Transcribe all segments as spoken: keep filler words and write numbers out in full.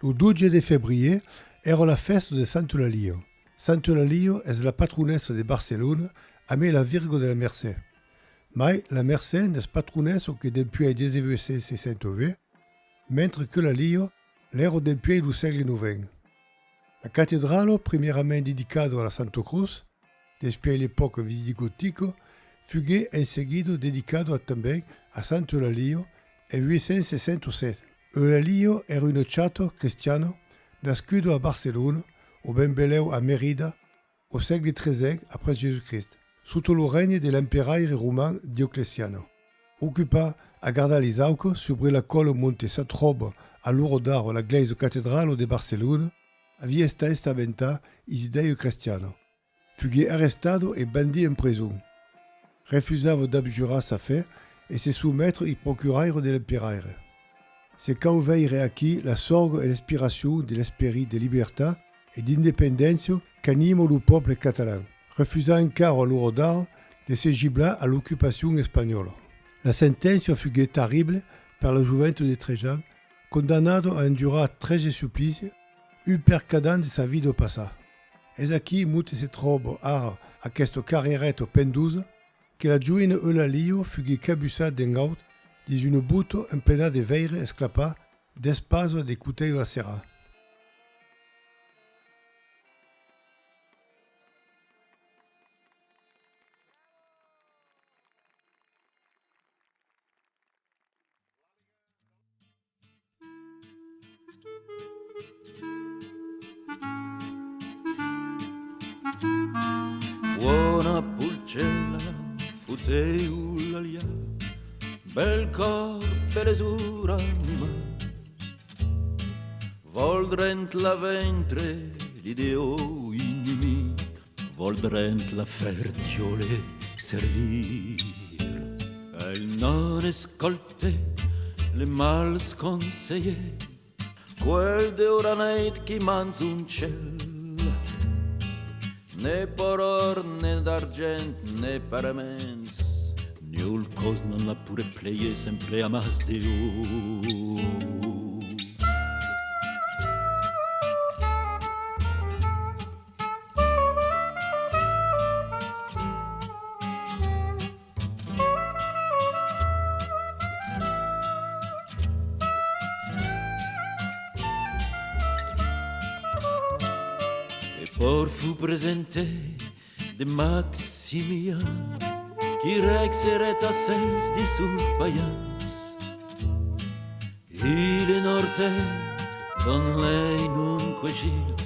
Lo dotze de febrièr èra la fèsta de Santa Eulàlia. Santa Eulàlia es la patronessa de Barcelona amé la Virga de la Mercè. Mai la Mercè n'es patronessa que dempuèi dètz-e-vuech cents seissanta-uech, mentre qu'Eulàlia l'èra dempuèi lo sègle novèn. La catedrala, primièrament dedicada a la Santa Crotz, despuèi l'epòca visigotica, fuguèt en seguida dedicada tanben a Santa Eulàlia en uech cents seissanta-sèt. Eulàlia èra una chata crestiana nascuda a Barcelona o ben belèu a Merida au sègle tresèn après Jèsus-Crist, sota lo règne de l'emperaire roman Dioclecian. Ocupada a gardar lis aucas subre la còla monte Satròba a l'ora d'ara la glèisa catedrala de Barcelona, aviá estat estabentada lis idèias crestianas. Fuguèt arrestada e bandida en preson. Refusava d'abjurar sa fe e se sometre ai procuraires de l'emperaire. Se cau veire aquí la sòrga e l'inspiracion de l'esperit de libertat e d'independéncia qu'anima lo pòble catalan, refusar encara a l'ora d'ara de se giblar a l'ocupacion espanhòla. La senténcia fuguèt terribla per la joventa de Trejan, condamnada a endurar tretze suplicis, un per cada an de sa vida passada. Es aquí, monte se tròba ara aquesta carriereta pendosa, que la joina Eulàlia fuguèt cabussada d'en aut dins una bota emplenada de veire esclapat d'espasas de cotèus lacerats. Bona polcèla, foteu-la-li, bèl còr, bèl esor animat. Vòl drens la ventre, li deu inimic, vòl drens la fèrtiole servir. El non escòlte le mals conselhers, quel de la nèit qui manja un cèl. Ne per òr, ne d'argent, ne paraments, niul còs non la pure pleier, sempre amàs de ò. E pòrt fut presente de Maximian, qui rèc serèt a cèls dins sos paians. Il e nòrte don lei non quegilt,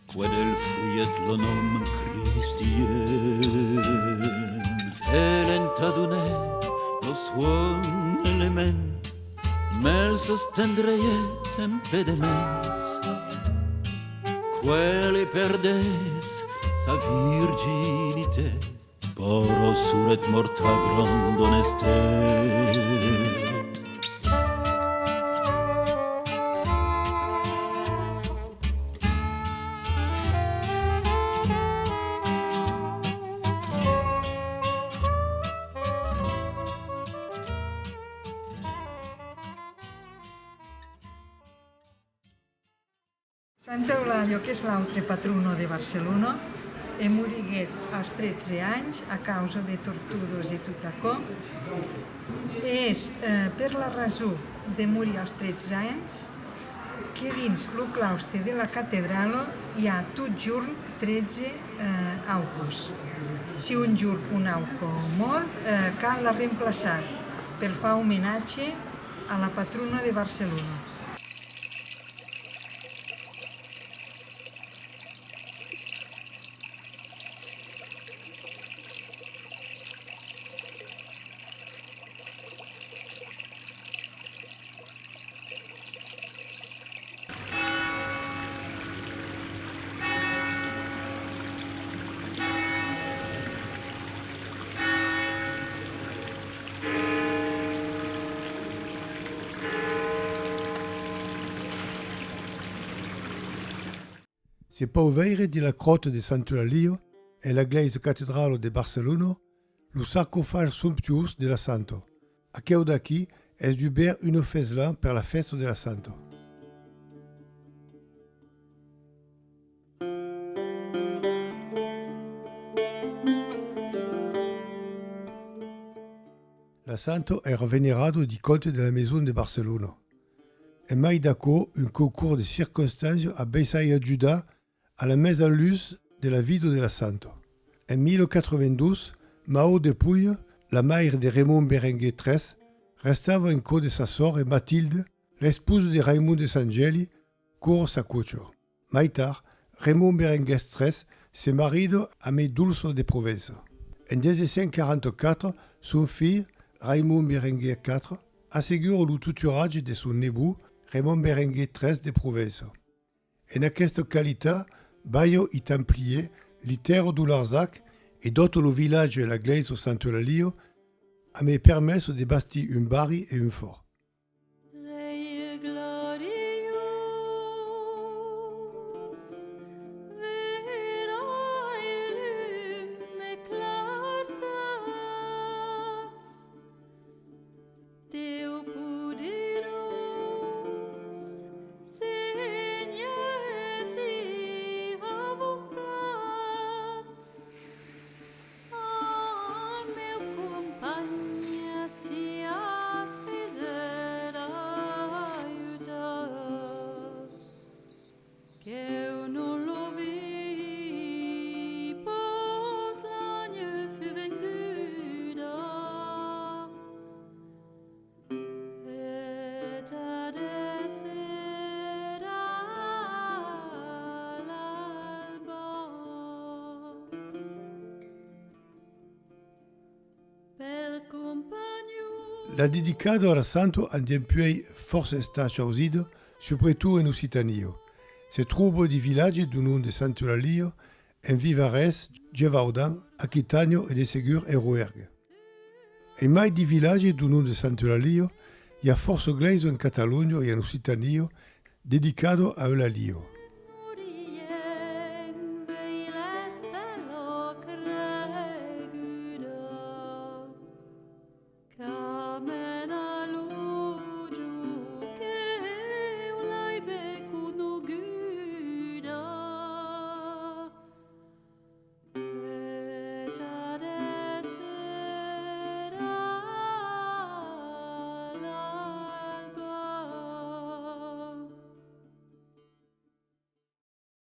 que del fuiet lo nom cristian. E l'entadonèt lo suon element, mel sostendreiet en pedements, que li perdès sa virginitat. Però suret mòrt a granda onestat. Santa Eulàlia, qu'es l'autra patrona de Barcelona, e moriguèt als tretze ans a causa de torturas e tot aquò. E es, eh, per la rason de morir als tretze ans que dins lo claustre de la catedrala i a totjorn tretze, eh, aucas. Si un jorn un auca mòr, eh, cal la remplaçar per far omenatge a la patrona de Barcelona. Se pòu veire dins la cròta de Santa Eulàlia e la glèisa catedrala de Barcelona lo sarcofag somptuós de la santa. Aqueu d'aquí es dubèrt una fes l'an per la fèsta de la santa. La santa èra venerada dins qualques de la maison de Barcelona. En mai d'aquò, un concors de circonstàncias a bessai ajudat a la mesa en lutz de la vida de la santa. En mil quatre-vingt-dos, Maó de Puig, la maire de Raimon Berenguer tres, restava en cò de sa sòrre Matilde, l'esposa de Raimon de Sant Gèli, quora s'acocha. Mai tard, Raimon Berenguer tres se marida amé Dolça de Provença. En mil cinc cents quaranta-quatre, son filh, Raimon Berenguer quatre, assegura lo tutoratge de son nebot, Raimon Berenguer tres de Provença. En aquesta qualitat, balha i Templièrs, li tèrras dau Larzac e dòta lo vilatge e la glèisa Santa Eulàlia amé permés de bastir un barri e un fòrt. Deu poderós, Sénher, si a vos platz, al meu companh si as faiser ajudar. Queu non lo vi, pas la nuech fus venguda, e adès èra l'alba. La dedicada a la santa a dempuèi fòrça estat chausida, subretot en Occitània. Se tròba di vilatges dau nom de Santa Eulàlia en Vivarés, Gevaudan, Aquitània e de segur en Roergue. En mai di vilatges dau nom de Santa Eulàlia, i a fòrça glèisas en Catalonha e en Occitània dedicada a Eulàlia.